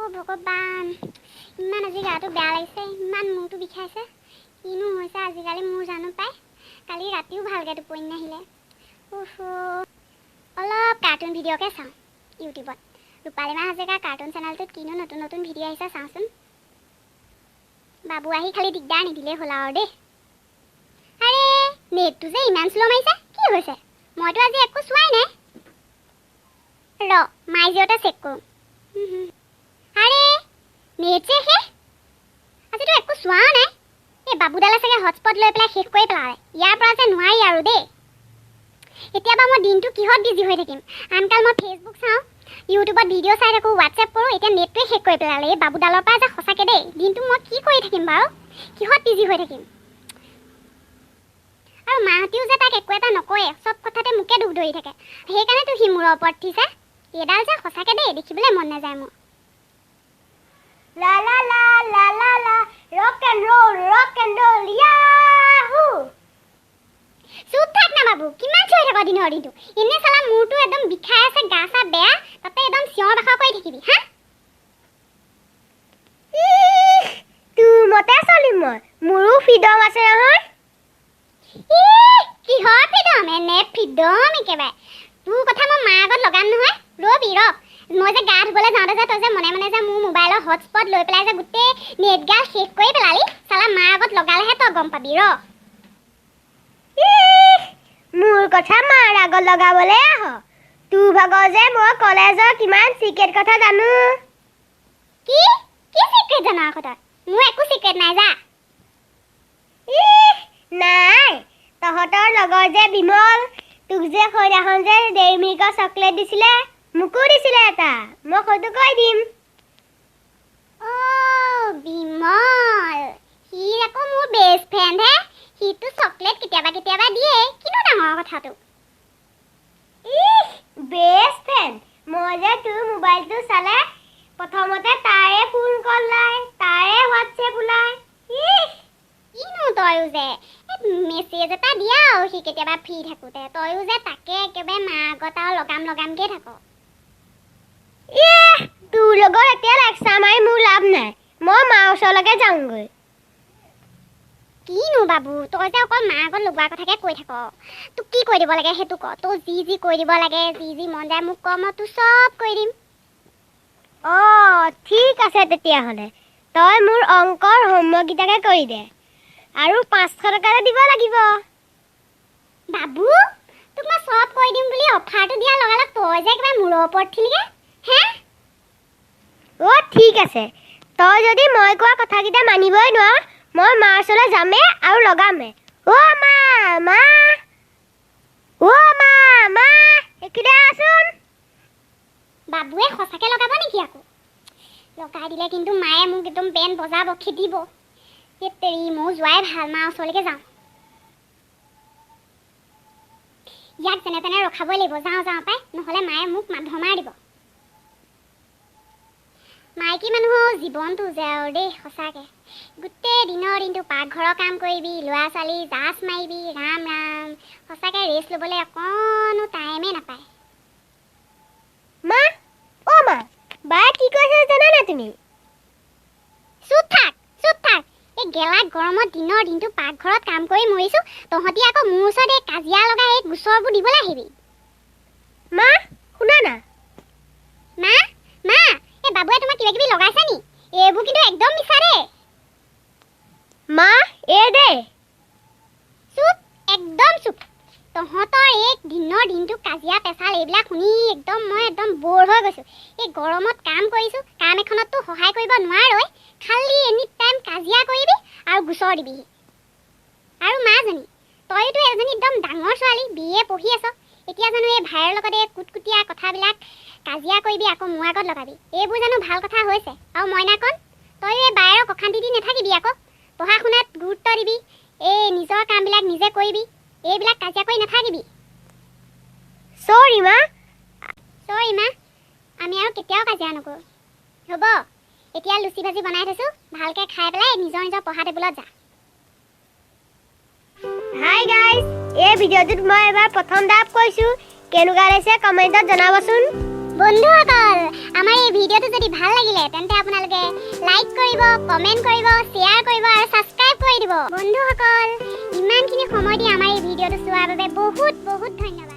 ভগৱান, ইমান আজি গাটো বেয়া লাগিছে, ইমান মূৰটো বিষাইছে। কিনো হৈছে আজিকালি মোৰ জানো পাই। কালি ৰাতিও ভালকৈ টোপনি নাহিলে। উফ, অলপ কাৰ্টুন ভিডিঅ'কে চাওঁ ইউটিউবত। ৰূপালীমা হাজৰিকাৰ কাৰ্টুন চেনেলটোত কিনো নতুন নতুন ভিডিঅ' আহিছে চাওঁচোন। বাবু আহি খালি দিগদাৰ নিদিলেই হ'ল আৰু দেই। আৰে, নেটটো যে ইমান শ্ল' মাৰিছে, কি হৈছে? মইতো আজি একো চোৱাই নাই। ৰ, মাই জিঅ'তে চেক কৰোঁ। আৰে, নেট যে শেষ, আজিতো একো চোৱাও নাই। এই বাবুডালে চাগে হটস্পট লৈ পেলাই শেষ কৰি পেলালে। ইয়াৰ পৰা যে নোৱাৰি আৰু দেই। এতিয়া বাৰু মই দিনটো কিহত বিজি হৈ থাকিম? আনকাল মই ফেচবুক চাওঁ, ইউটিউবত ভিডিঅ' চাই থাকোঁ, হোৱাটছএপ কৰোঁ। এতিয়া নেটটোৱে শেষ কৰি পেলালে এই বাবুডালৰ পৰা যে। সঁচাকৈ দেই, দিনটো মই কি কৰি থাকিম বাৰু? কিহত বিজি হৈ থাকিম? আৰু মাহঁতিও যে তাক একো এটা নকয়ে, চব কথাতে মোকে দোষ ধৰি থাকে। সেইকাৰণেতো সি মূৰৰ ওপৰত উঠিছে। এইডাল যে সঁচাকৈ দেই, দেখিবলৈ মন নাযায় মোৰ। La la la la la la, rock and roll, rock and roll, yahoo! চুপ থাক না বাবু, কিমান চিঞৰি থাক দিনৰ দিনটো? এনেই চালা মূৰটো একদম বিষাই আছে, গা চা বেয়া, তাতে একদম চিঞৰ বাখৰ কৰি থাকিবি হা? ইহ, তোৰ মতে চলিম মই? মোৰো ফ্ৰীডম আছে নহয়। ইহ, কিহৰ ফ্ৰীডম? এনে ফ্ৰীডম একেবাৰে। তোৰ কথা মই মাৰ আগত লগাম নহয়, ৰবি ৰ। মই যে গা ধুবলৈ যাওঁতে যে তই যে মনে মনে যে মোৰ মোবাইলৰ হটস্পট লৈ পেলাই যে গোটেই নেটগাল শেষ কৰি পেলালি, চালা মাৰ আগত লগালেহে তই গম পাবি ৰ। ইহ, মোৰ কথা মাৰ আগত লগাবলৈ আহ? তোৰ ভাগৰ যে মই কলেজৰ কিমান চিক্ৰেট কথা জানো। কি কি চিক্ৰেট জান আকৌ তই? মোৰ একো চিক্ৰেট নাই, যা। ইহ, নাই? তহঁতৰ লগৰ যে বিমল, তোক যে সেইদিনাখন যে ডেইৰী মিল্কৰ চকলেট দিছিলে, মোকো দিছিলে এটা। মই সেইটো কৈ দিম। অ' বিমল, সি আকৌ মোৰ বেষ্ট ফ্ৰেণ্ড হে। সিটো চকলেট কেতিয়াবা কেতিয়াবা দিয়ে, কিনো ডাঙৰ কথাটো? ইহ, বেষ্ট ফ্ৰেণ্ড! মই যে তোৰ মোবাইলটো চালে প্ৰথমতে তাৰে ফোন কল ওলায়, তাৰে হোৱাটছএপ ওলায়। ইহ। কিনো তয়ো যে, মেছেজ এটা দিয়া আৰু সি কেতিয়াবা ফ্ৰী থাকোঁতে। তয়ো যে তাকে একেবাৰে মাৰ আগত আৰু লগাম লগামকৈ থাক। ইহ, তোৰ লগত এতিয়া লেকচাৰ মাৰি মোৰ লাভ নাই। মই মাৰ ওচৰলৈকে যাওঁগৈ। কিনো বাবু, তই যে অকল মাৰ আগত লগোৱা কথাকে কৈ থাক। তোক কি কৈ দিব লাগে সেইটো ক। তোৰ যি যি কৈ দিব লাগে, যি যি মন যায় মোক ক, মই তোৰ চব কৰি দিম। অঁ, ঠিক আছে তেতিয়াহ'লে। তই মোৰ অংকৰ হোমৱৰ্ককেইটাকে কৰি দে আৰু 500 টকা এটা দিব লাগিব। বাবু, তোক মই চব কৰি দিম বুলি অফাৰটো দিয়াৰ লগালগ তই যে একেবাৰে মূৰৰ ওপৰত উঠিলিগে হে? অ' ঠিক আছে। তই যদি মই কোৱা কথাকেইটা মানিবই নোৱাৰ, মই মাৰ ওচৰলৈ যামেই আৰু লগামেই। অ' মা, মা, অ' মা, মা, এইখিনিতে আহচোন। বাবুৱে সঁচাকে লগাব নেকি আকৌ? লগাই দিলে কিন্তু মায়ে মোক একদম বেন বজাব, খেদিব। সেই তেৰি, ময়ো যোৱাই ভাল, মাৰ ওচৰলৈকে যাওঁ। ইয়াক যেনে তেনে ৰখাবই লাগিব। যাওঁ যাওঁ পাই, নহ'লে মায়ে মোক ধমাৰ দিব। মাইকী মানুহৰ জীৱনটো যে আৰু দেই, সঁচাকে। গোটেই দিনৰ দিনটো পাকঘৰৰ কাম কৰিবি, ল'ৰা ছোৱালী জাঁজ মাৰিবি, ৰাম ৰাম, সঁচাকে ৰেষ্ট ল'বলৈ অকণো টাইমেই নাপায়। মা, অ' মা, বায়ে কি কৈছে জানা তুমি? চুপ থাক, চুপ থাক। এই গেলা গৰমত দিনৰ দিনটো পাকঘৰত কাম কৰি মৰিছোঁ, তহঁতি আকৌ মোৰ ওচৰত এই কাজিয়া লগাই এই গোচৰবোৰ দিবলৈ আহিবি। মা, শুনা না। মা, মা, এই বাবুৱে তোমাক কিবা কিবি লগাইছে নি? এইবোৰ কিন্তু একদম মিছা দেই। মা, এই দে। চুপ, একদম চুপ। তহঁতৰ এই দিনৰ দিনটো কাজিয়া পেচাল এইবিলাক শুনি একদম মই একদম ব'ৰ হৈ গৈছোঁ। এই গৰমত কাম কৰিছোঁ, কাম এখনততো সহায় কৰিব নোৱাৰই, খালি এনি টাইম কাজিয়া কৰিবি আৰু গোচৰ দিবিহি। আৰু মাজনী, তইতো এজনী একদম ডাঙৰ ছোৱালী, বি এ পঢ়ি আছ। এতিয়া জানো এই ভাইৰ লগত এই কুটকুটীয়া কথাবিলাক কাজিয়া কৰিবি, আকৌ মোৰ আগত লগাবি, এইবোৰ জানো ভাল কথা হৈছে? আৰু মইনাকণ, তয়ো এই বায়েৰক অশান্তি দি নাথাকিবি আকৌ। পঢ়া শুনাত গুৰুত্ব দিবি, এই নিজৰ কামবিলাক নিজে কৰিবি, এইবিলাক কাজিয়া কৰি নাথাকিবি। চৰি মা। চৰি মা, আমি আৰু কেতিয়াও কাজিয়া নকৰোঁ। হ'ব এতিয়া, লুচি ভাজি বনাই থৈছোঁ, ভালকৈ খাই পেলাই নিজৰ নিজৰ পঢ়া টেবুলত যা। হাই গাইজ, এই ভিডিঅ'টোত মই এবাৰ প্ৰথম ডাব কৈছোঁ। কেনেকুৱা লাগিছে কমেণ্টত জনাবচোন। বন্ধুসকল। আমাৰ এই ভিডিঅ'টো যদি ভাল লাগিলে, তেন্তে আপোনালোকে লাইক কৰিব, কমেণ্ট কৰিব, শ্বেয়াৰ কৰিব আৰু ছাবস্ক্ৰাইব কৰি দিব। বন্ধুসকল, ইমানখিনি সময় দি আমাৰ এই ভিডিঅ'টো চোৱাৰ বাবে বহুত বহুত ধন্যবাদ।